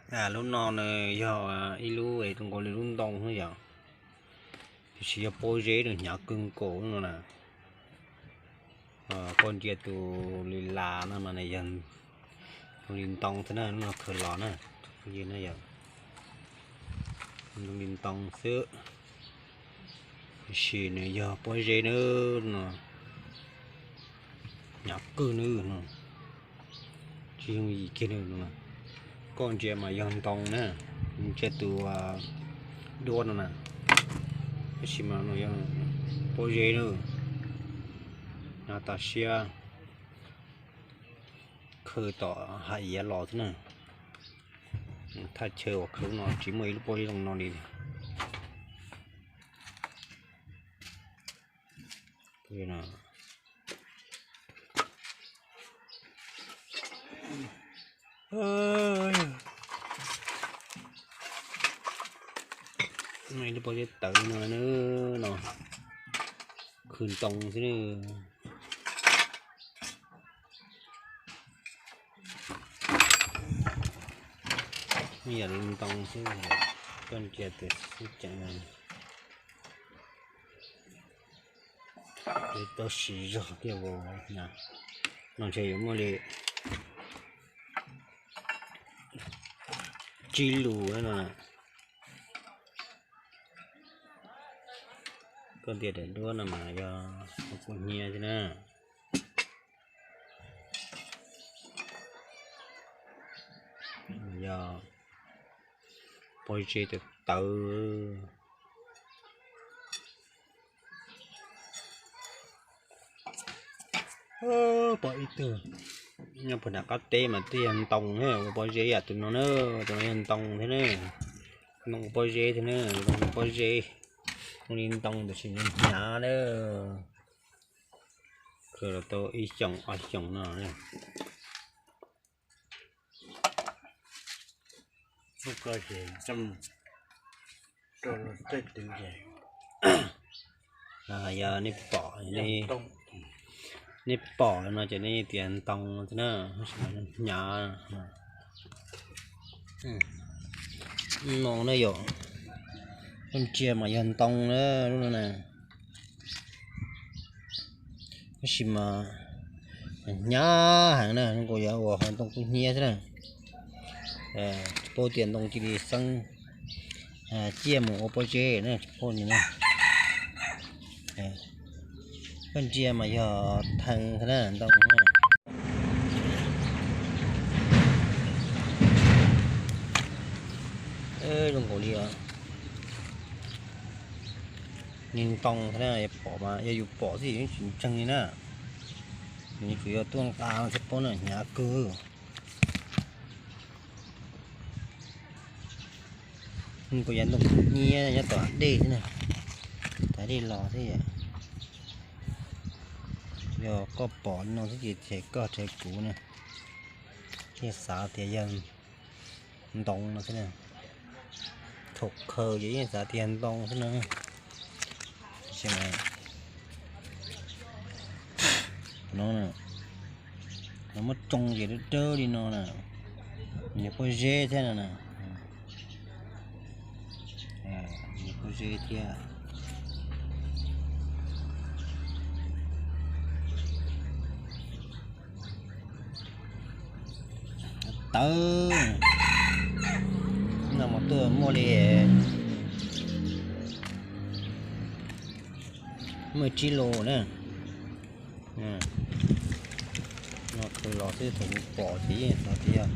Lub no nws yog ib lub zoo nkaus li lub ntoo xwb yom, tiam sis yog pob zeb nws hnyav kawg nkaus no na. Koj ntsia tus li las no mas nws yog li ntoo xwb na, lub no khaws los na, li ntoo xwb, tiam sis nws yog pob zeb na, hnyav kawg na, tsis yooj yim kiag na. Koj ntsia mas yog ntoo na, ntsia tus duab no na, tab sis mas no yog pob zeb na, hnyav tas siab, khaws tom hav iav los xwb na. Thaj chaw uas khaws no tsis muaj ib lub pob zeb zoo no li. Ib lub pob zeb tawv no, no khwv ntoo xwb na. Yam li ntoo xwb, koj ntsia tus xwb ceev no. Tau siv zog kiag, no ntshe yuav muaj li tsib lus no. Koj ntsia daim duab no mas yog kuv hnyiab xwb na. Yog pob zeb tawv tawv. Pom ib tug nyob puag nram qab teb mas twb yog ntoo na, ua pob zeb yam tus no na, tus no yog ntoo thiab na, ntoo ua pob zeb thiab na, ntoo ua pob zeb, zoo li ntoo tab sis nws hnyav na. Khaws los tau ib xyoos ob xyoos no. Yog nej pom, nej pom no ces nej tias ntoo xwb na, tab sis mas hnyav. No na yom, koj ntsia mas yog ntoo na lub no na. Tab sis mas hnyav heev na, zoo nkaus yog ua qhov ntoo kub hnyiab xwb na. Tsis paub tias ntoo cia li xeeb ciaj mus ua pob zeb na, tsis paub li na. Koj ntsia mas yog theev na ntoo na. Zoo nkaus li os. Ni ntoo thiab na, pom mas yog yus pom xwb yeej tsis ntseeg li na. Nws tsuas yog tuaj nqa thiab paub na, hnyav kawg. Kuv yav ntoo hnyiab nyob tom dej xwb na, tav dej los xwb. Yog koj pom no xwb ces koj rhe kuv na, thiaj xav tias yog ntoo no xwb na. Thaum khaws ces yeej xav tias ntoo xwb na. No, no muab tsoo ces dawb dawb li no na, nws pob zeb thiab no na. Nws pob zeb thiab. Tawv no mas tuaj muaj li muaj tsib lus na. No khaws los xwb, thaum kuv pom ces yeej xav tias yog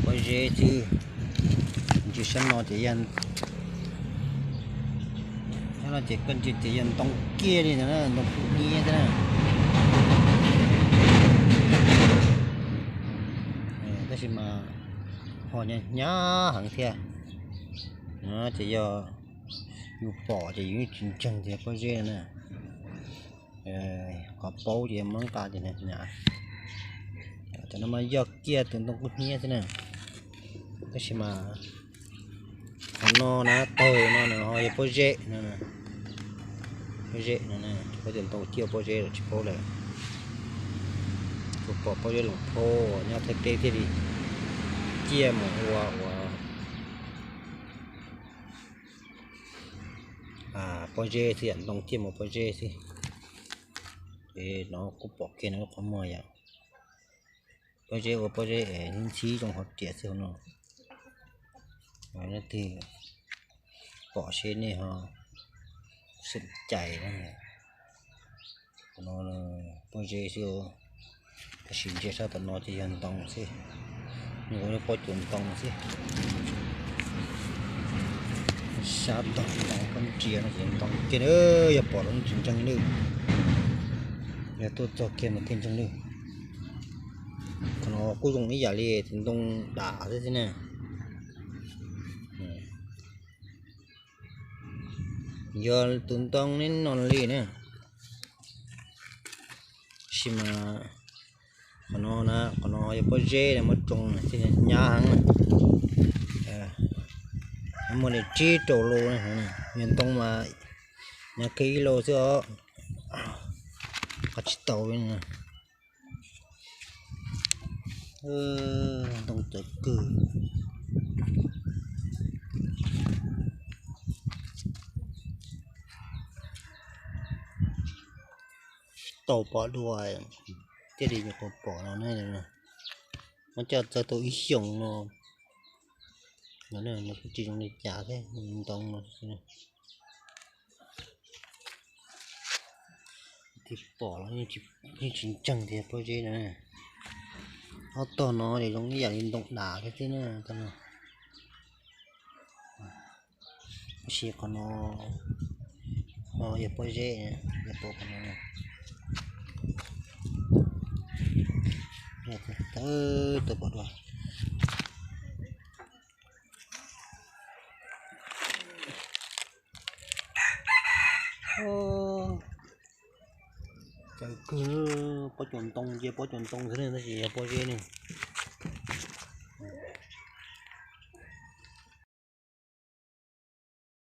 pob zeb xwb. Ntsia sab no ces yog, sab no ces koj ntsia ces yog ntoo kiag li ntawd na, ntoo kub hnyiab xwb na. Tab sis mas ho hnyav heev thiab. Ces yog yus pom ces yus yeej tsis ntseeg tias pob zeb na. Qhov paub ces muab nqa ces hnyav. Cov no mas yog kiag tus ntoo kub hnyiab xwb na. Tab sis mas qhov no na, tawg no nws ho yog pob zeb no, pob zeb no, tsis paub tias ntoo ciaj pob zeb los tsis paub lawm. Kuv pom pob zeb loos phau nyob Thaib teb thiaj li Ciaj mus ua ua pob zeb xwb, yam ntoo ciaj mus pob zeb xwb. Ces no kuj pom kiag no qhov muag yom, pob zeb ua pob zeb es ntxhib zoo hauv riam xwb no. Leej twg pom seb nej ho xeem cais na. Qhov no pob zeb xwb, tab sis ntsia sab tom no ces yog ntoo xwb. Nws ua pob cuag ntoo xwb. Sab tom no koj ntsia no ces ntoo kiag na, yog pom los tsis ntseeg lawm. Yog tuaj txog kiag mas thiaj ntseeg lawm. Qhov no kuj zoo ib yam li tus ntoo dam xwb xwb na. Yog tus ntoo neb no li na. Tab sis mas qhov no na, qhov no yog pob zeb muab tsoo hnyav heev na. Muaj li tsib rau lus na, yog ntoo mas hnyav kiag ib lus xwb os. Qhov tsis tau li na. Ntoo txawv kawg. Tau pom dua, thiaj li nyuam qhuav pom no na. Muab coj txawb tau ib xyoos no, no kuj tsis zoo li cas thiab, ntoo no. Tig pom los yeej tsis ntseeg tias pob zeb no. Ob tog no es zoo ib yam li ntoo dam thiab xwb na. Tab sis qhov no ho yog pob zeb, yog pob qhov no. Tawb tawb pom dua. Txawv kawg, pob cuag ntoo, cia pob cuag ntoo xwb ne, tab sis yog pob zeb ne.